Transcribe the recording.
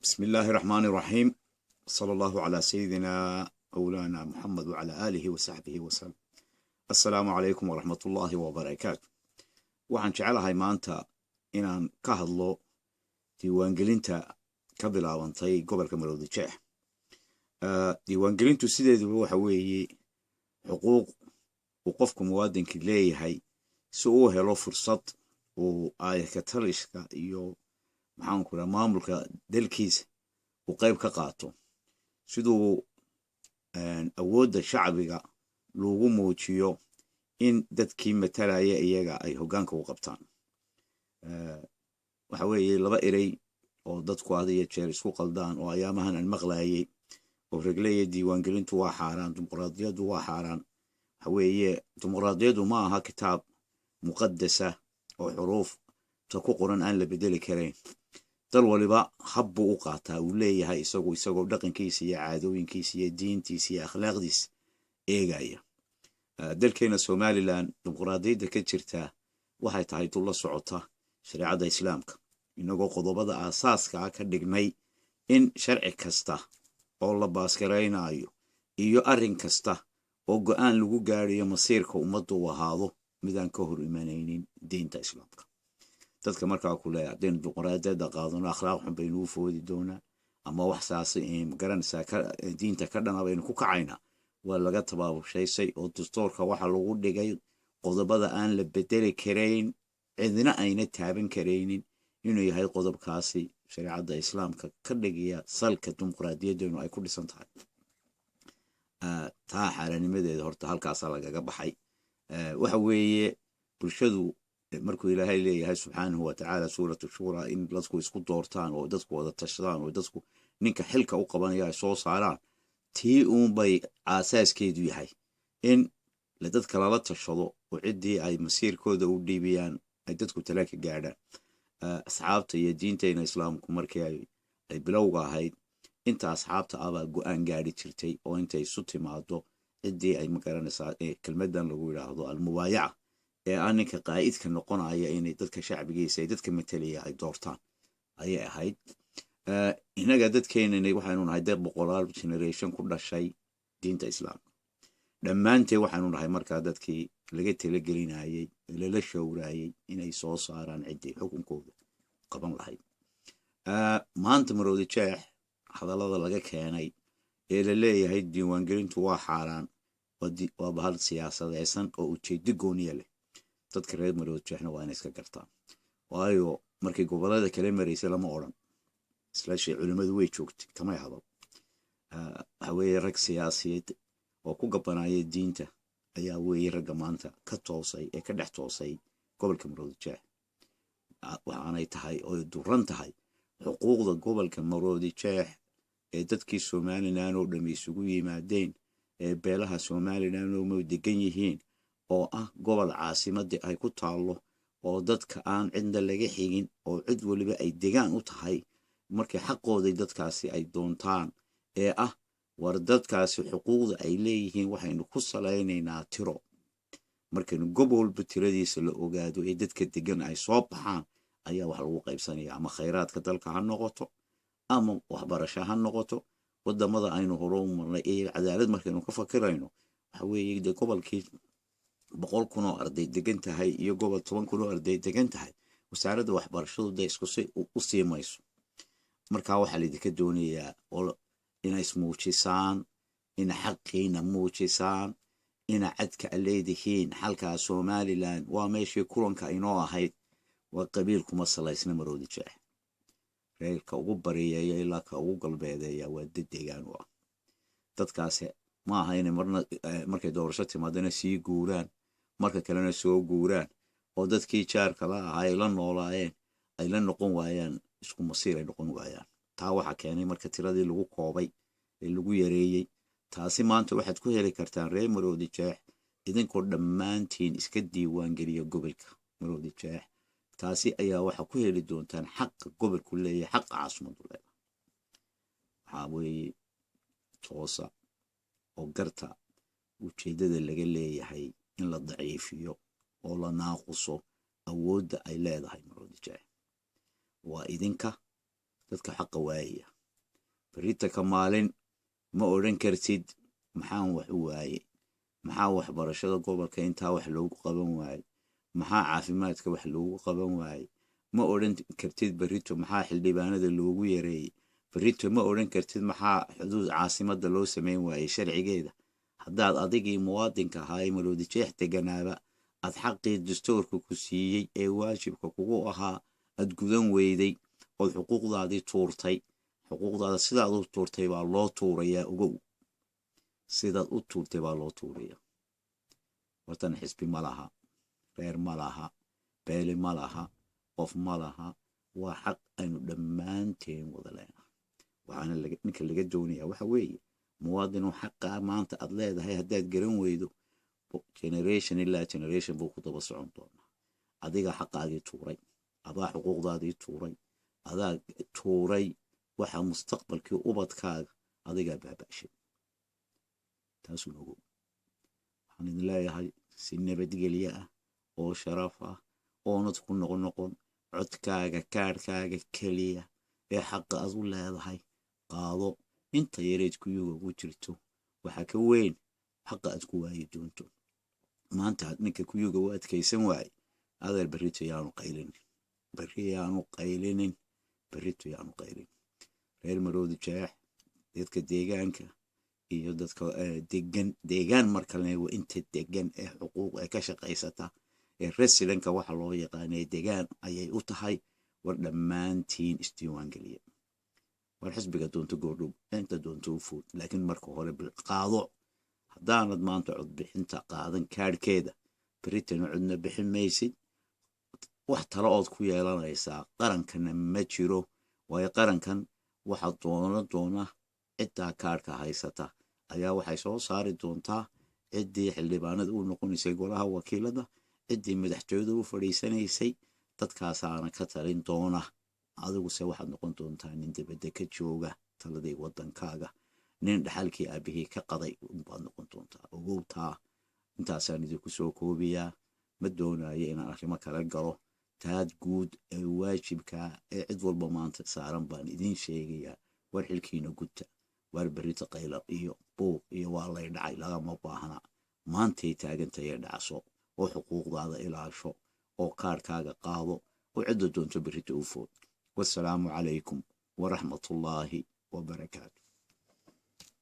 بسم الله الرحمن الرحيم، صلى الله على سيدنا مولانا محمد وعلى آله وصحبه وسلم. السلام عليكم ورحمة الله وبركاته. Waxaan jecelahay maanta inaan ka hadlo diiwaangelinta ka bilaabantay gobolka Maroodi Jeex. Diiwaangelintu sideeduba waxa weeye xuquuq uu qofku muwaadinka leeyahay si uu helo fursad uu aayaka taliska iyo, maxaanku raha, maamulka dalkiisa uu qayb ka qaato, siduu awoodda shacbiga loogu muujiyo in dadkii matalaya iyaga ay hoggaanka u qabtaan. Waxa weeye laba erey oo dadku had iyo jeer isku qaldaan oo ayaamahan aan maqlayay oo regleya: diiwaangelintu waa xaaraan, dimuqraadiyaddu waa xaaraan. Waxa weeye, dimuqraadiyaddu ma aha kitaab muqadasa oo xuruufta ku qoran aan la bedeli karayn. Dal waliba hab buu u qaataa uu leeyahay isagu, isagoo dhaqankiisa iyo caadooyinkiisa iyo diintiisa iyo akhlaaqdiisa eegaya. Dalkeena Somaliland dimuqraadiyadda ka jirta waxay tahay dulla socota shareecadda Islaamka, inagoo qodobada aasaaska ah ka dhignay in sharci kasta oo la baaskaraynaayo iyo arrin kasta oo go'aan lagu gaadhayo masiirka ummadda uu ahaado midaan ka hor imanaynin diinta Islaamka. Dadka markaa ku leeya haddaynu dimuqraadiyadda qaadano akhlaaq xun baynu u foodi doonaa ama wax saas magaranaysaa diinta ka dhana baynu ku kacaynaa, waa laga tabaabushaysay oo dastuurka waxa lagu dhigay qodobada aan la bedeli karayn, cidna ayna taaban karaynin, inuu yahay qodobkaasi shareecadda Islaamka ka dhigaya salka dimuqraadiyadeenu ay ku dhisan tahay. Taa xaaraanimadeeda horta halkaasaa lagaga baxay. Waxa weeye, bulshadu markuu Ilaahay leeyahay subxaanahu watacaala Suuratu Shuura in dadku isku doortaan oo dadku wada tashadaan oo dadku ninka xilka u qabanaya ay soo saaraan, tii uunbay aasaaskeedu yahay in dadka lala tashado oo ciddii ay masiirkooda u dhiibiyaan ay dadku tala ka gaadhaan. Asxaabta iyo diinteyna Islaamku markii ay bilowga ahayd, inta asxaabta abaa go'aan gaadhi jirtay oo intay isu timaado ciddii ay, magaranaysaa, kelmadan lagu yidhaahdo almubaayaca ee ah ninka qaa'idka noqonaya inay dadka shacbigiisa ay dadka matalaya ay doortaan ayay ahayd. Innaga dadkeenani waxaynu nahay dad boqolaal generation ku dhashay diinta Islaamka. Dhammaanteed waxaynu nahay markaa dadkii laga talagelinayey ee lala showraayey inay soo saaraan ciddii xukunkooda qaban lahayd. Maanta Maroodi Jeex hadallada laga keenay ee la leeyahay diiwaangelintu waa xaaraan waa bahal siyaasadeysan oo ujeedo gooniya leh. Dadka reer Maroodi Jeexna waa inay iska gartaan, waayo markay gobollada kala maraysay lama odhan islaashay culimmadu way joogtay, kamay hadal. Waxa weeye, rag siyaasiyeed oo ku gabanaya diinta ayaa weeye ragga maanta ka toosay ee ka dhex toosay gobolka Maroodi Jeex. Waxaanay tahay oy duran tahay xuquuqda gobolka Maroodi Jeex ee dadkii Somaliland oo dham isugu yimaadeen, ee beelaha Somaliland oo degan yihiin, oo ah gobol caasimadii ay ku taallo oo dadka aan cidna laga xigin oo cid waliba ay degaan u tahay. Markay xaqooday dadkaasi ay doontaan ee ah war dadkaasi xuquuqda ay leeyihiin waxaynu ku salaynaynaa tiro, markaynu gobol walba tiradiisa la ogaado ee dadka degan ay soo baxaan ayaa wax lagu qaybsanaya, ama khayraadka dalka ha noqoto ama waxbarasho ha noqoto. Wadamada aynu hore u marnay ee cadaalad markaynu ka fakirayno, waxa weeye de gobolkii 100,000 oo arday degan tahay iyo gobol 10,000 oo arday degan tahay, wasaaradda waxbarashadu dee isku si u sii mayso. Marka waxaa laydinka doonayaa oo inay ismuujisaan, ina xaqiina muujisaan, ina cadka a leedihiin. Xalkaa Somaliland waa meeshii kulanka inoo ahayd. Waa qabiil kuma salaysna Maroodi Jeex. Reerka ugu bariyeeya ilaa ka ugu galbeedeeya waa dad deegaan u ah. Dadkaasi ma aha inay marna markay doorasho timaadana sii guuraan, marka kalena soo guuraan, oo dadkii jaarka la ahaa ay la noolaayeen ay la noqon waayaan, isku masiir ay noqon waayaan. Taa waxaa keenay marka tiradii lagu koobay ee lagu yareeyey. Taasi maanta waxaad ku heli kartaan, reer Maroodi Jeex, idinkoo dhammaantiin iska diiwaangeliya gobolka Maroodi Jeex. Taasi ayaa waxaa ku heli doontaan xaqa gobolku leeyahay, xaqa caasimadu leedahay. Waxaa weeye, toosa oo garta ujeeddada laga leeyahay in la daciifiyo oo la naaquso awoodda ay leedahay Maroodi Jeex. Waa idinka Dadka xaqa waayaya berrita ka maalin ma odhan kartid maxaan wax u waaye, maxaa waxbarashada gobolka intaa wax loogu qaban waaye, maxaa caafimaadka wax loogu qaban waaye. Ma odhan kartid berrito maxaa xildhibaanada loogu yareeyey. Berrito ma odhan kartid maxaa xuduud caasimadda loo sameyn waayey sharcigeeda. Haddaad adigii muwaadinka ahaa ee Maroodijeex deganaaba aad xaqii dastuurka ku siiyey ee waajibka kugu ahaa aad gudan weyday ood xuquuqdaadii tuurtay, xuquuqdaada sidaad u tuurtay baa loo tuurayaa. Ogow, sidaad u tuurtay baa loo tuurayaa. Wartan xisbi ma laha, reer ma laha, beeli ma laha, qof ma laha. Waa xaq aynu dhammaanteen wada leenahay. Waxaana ninka laga doonayaa waxa weeye, muwaadinu, xaqaa maanta aad leedahay haddaad garan weydo, generation ilaa generation buu ku daba socon doonaa. Adiga xaqaagii tuuray, adaa xuquuqdaadii tuuray, adaa tuuray waxa mustaqbalkii ubadkaaga adigaa baaba'shay. Taasuu ogow. Waxaan idin leeyahay si nabadgelyo ah oo sharaf ah oonad ku noqon codkaaga, kaadhkaaga keliya ee xaqa aad u leedahay qaado. Inta yareed kuyuga ugu jirto waxaa ka weyn xaqa aad ku waayi doonto. Maanta ninka kuyuga u adkaysan waaye, adeer, berrito yaanu qaylinin, berri yaanu qaylinin, berrito yaanu qaylinin. Reer Maroodi Jeex, dadka deegaanka iyo dadka degan deegaan markalena waa inta degan ee xuquuq ee ka shaqaysata ee residentka waxa loo yaqaanee degaan ayay u tahay. War dhammaantiin isdiiwaan geliya. War xisbiga doonto goordhow inta doonto u food, laakiin marka hore qaado. Haddaanad maanta codbixinta qaadan kaadhkeeda, beritana codna bixin maysid. Wax talo ood ku yeelanaysaa qarankana ma jiro, waayo qarankan waxaa doonan doona ciddaa kaadhka haysata ayaa waxay soo saari doontaa ciddii xildhibaanada u noqonaysay golaha wakiilada, ciddii madaxtooyada u fadhiisanaysay. Dadkaasaana ka talin doona. Adiguse waxaad noqon doontaa nin dibadda ka jooga taladii waddankaaga, nin dhaxalkii aabihii ka qaday unbaad noqon doontaa. Ogowtaa. Intaasaan idinku soo koobayaa. Ma doonayo inaan arrimo kala galo. Taad guud ee waajibkaa ee cid walba maanta saaran baan idiin sheegayaa. War xilkiina gudta. Waar berrita qayla iyo buuq iyo waa lay dhacay lagama baahna. Maantay taagantayee dhacso oo xuquuqdaada ilaasho oo kaarkaaga qaado oo cidda doonto berrita u food. Wasalaamu calaykum waraxmatullaahi wabarakaatu.